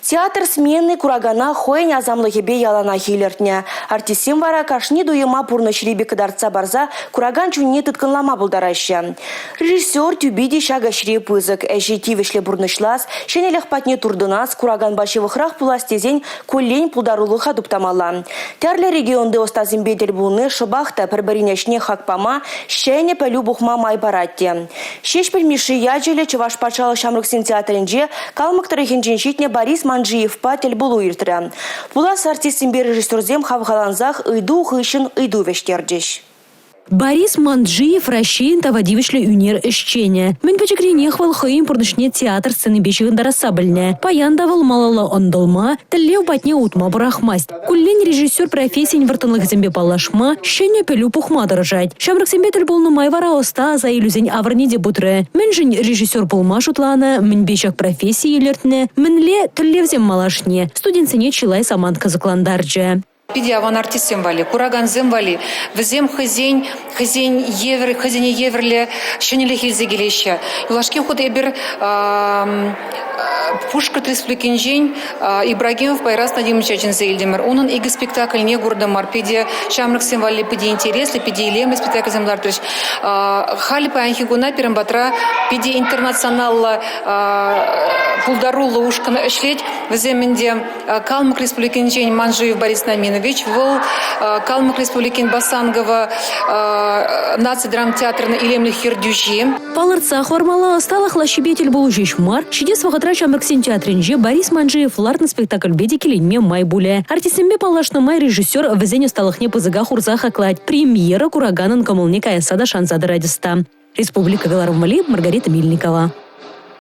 Театр смени куракана хӑйӗн асамлӑхӗпе яланах илӗртнӗ. Артистсем вара кашни туйӑма пурнӑҫри пек кӑтартса парса куракан чунне тыткӑнлама пултараҫҫӗ. Режиссер тӳпи те ҫак ӗҫре пысӑк. Ӗҫе тивӗҫлӗ пурнӑҫлас, ҫӗнӗлӗх патне туртӑнас, кураканпа ҫывӑхрах пулас тесен куллен пултарулӑха туптамалла. Тӗрлӗ регионти ӑстасемпе тӗл пулни шӑпах та пӗр-пӗрин ӗҫне хак пама, ҫӗнӗ пӗлӳ пухма май парать те. Ҫеҫпӗл Мишши ячӗллӗ Чӑваш патшалӑх ҫамрӑксен театрӗнче Калмӑк тӑрӑхӗнчен ҫитнӗ Борис Манджиевпа тӗлпулу иртрӗ. Пулас артистсемпе режиссерсем хавхалансах ыйту хыҫҫӑн ыйту вӗҫтерчӗҫ. Борис Манджиев Раҫҫейӗн тава тивӗҫлӗ ӳнер ӗҫченӗ. Мӗн пӗчӗкренех вӑл хӑйӗн пурнӑҫне театр сценипе ҫыхӑнтарасса пӗлнӗ. Паян та вӑл малалла ӑнтӑлма, тӗллев патне утма пӑрахмасть. Куллен режиссер профессийӗн вӑрттӑнлӑхӗсемпе паллашма, ҫӗнӗ пӗлӳ пухма тӑрӑшать. Ҫамрӑксемпе тӗл пулнӑ май вара ӑста аса илӳсен авӑрне те путрӗ. Мӗншӗн режиссер пулма шутланӑ, мӗнпе ҫак професси илӗртнӗ, мӗнле тӗллевсем малашне? Студентсене чылай самант кӑсӑклантарчӗ. Питӗ аван артистсем валли, куракансем валли. Вӗсем хӑйсен хӑйсен евӗр хӑйсене евӗрлӗ ҫӗнӗлӗх илсе килеҫҫӗ. Юлашки хут эпир Пушкӑрт Республикинчен Ибрагимов Байрас Надимовича чӗнсе илтӗмӗр. Унӑн икӗ спектакльне куртӑмӑр. Питӗ ҫамрӑксем валли питӗ интереслӗ, питӗ илемлӗ спектакльсем лартрӗҫ. Халӗ паянхи куна пирӗн патра питӗ интернационаллӑ пултаруллӑ ушкӑн ӗҫлет. Вӗсем ӗнтӗ Калмӑк Республикинчен Манжиев Борис Наминович, вӑл Калмӑк Республикин Басангово наци драмтеатрӗн илемлӗх ертӳҫи. Палӑртса хӑвармалла, ӑсталӑх лаҫҫипе тӗл пулу ҫеҫ мар, ҫитес вӑхӑтра Ҫамрӑксен театрӗнче Борис Манжиев лартнӑ спектакльпе те киленме май пулӗ. Артистсемпе паллашнӑ май режиссер вӗсен ӑсталӑхне пысӑка хурса хаклать. Премьера кураканӑн кӑмӑлне каясса та шанса тӑрать ӑста. Республика кӑларӑмли Маргарита Мельникова.